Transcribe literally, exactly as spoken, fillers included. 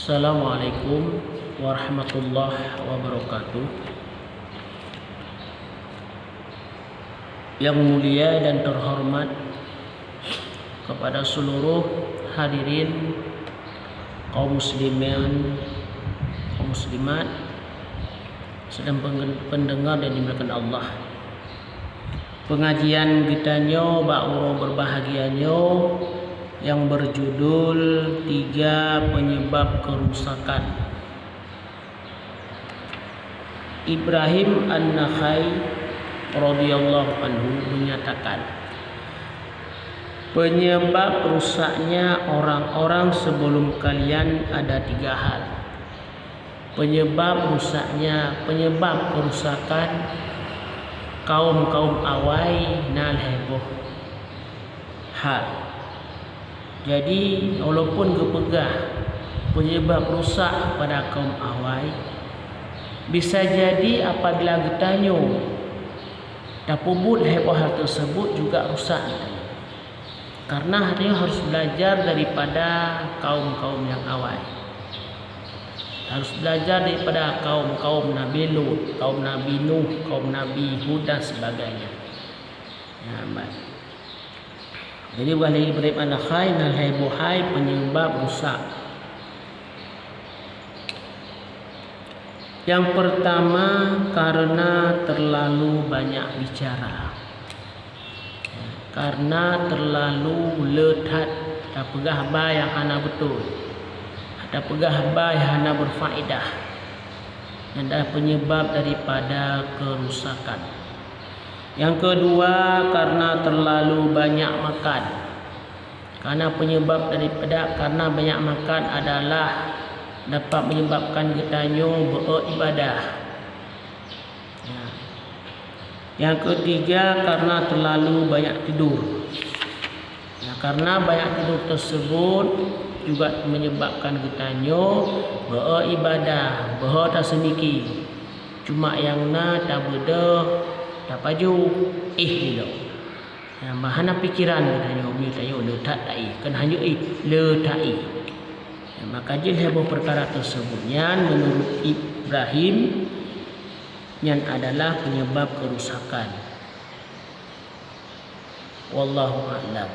Assalamualaikum warahmatullahi wabarakatuh. Yang mulia dan terhormat kepada seluruh hadirin kaum muslimin, kaum muslimat, sedang peng-, pendengar yang dimuliakan Allah. Pengajian geutanyoe bak uroe berbahagia nyoe nyang berjudul Tiga Penyebab Kerusakan. Ibrahim An-Nakhai radhiyallahu anhu menyatakan, penyebab rusaknya orang-orang sebelum kalian ada tiga hal. Penyebab rusaknya, penyebab kerusakan kaum-kaum awai na lhée boh hal. Jadi, walaupun geupeugah penyebab rusak pada kaum awai, bisa jadi apabila geutanyoe tapeubuet lhée boh hal tersebut juga rusak geutanyoe. Karena geutanyoe harus belajar daripada kaum-kaum nyang awai. Harus belajar daripada kaum-kaum Nabi Lut, kaum Nabi Nuh, kaum Nabi Hud dan sebagainya. Ya, baik. Jadi, bak Ibrahim An-Nakhai na lhée boh hal penyebab rusak. Yang pertama, karena terlalu banyak bicara. Karena terlalu le that tapeugah ba nyang hana beutôi, tapeugah ba nyang hana berfaedah, dan adalah penyebab daripada kerusakan. Yang kedua, karena terlalu banyak makan. Karena penyebab daripada, karena banyak makan adalah dapat menyebabkan geutanyoe beu ibadah. Ya. Yang ketiga, karena terlalu banyak tidur. Ya, karena banyak tidur tersebut juga menyebabkan geutanyoe beu ibadah, beu taseumiki. Cuma nyang na tabeudôh, tapaju, éh lilô. Ya, hana pikiran geutanyoe, mi tanyoe le that taéh, kon hana éh, le taéh. Ya, maka jih lhée boh peukara tersebut nyan, menurut Ibrahim, nyan adalah penyebab kerusakan. Wallahu a'lam.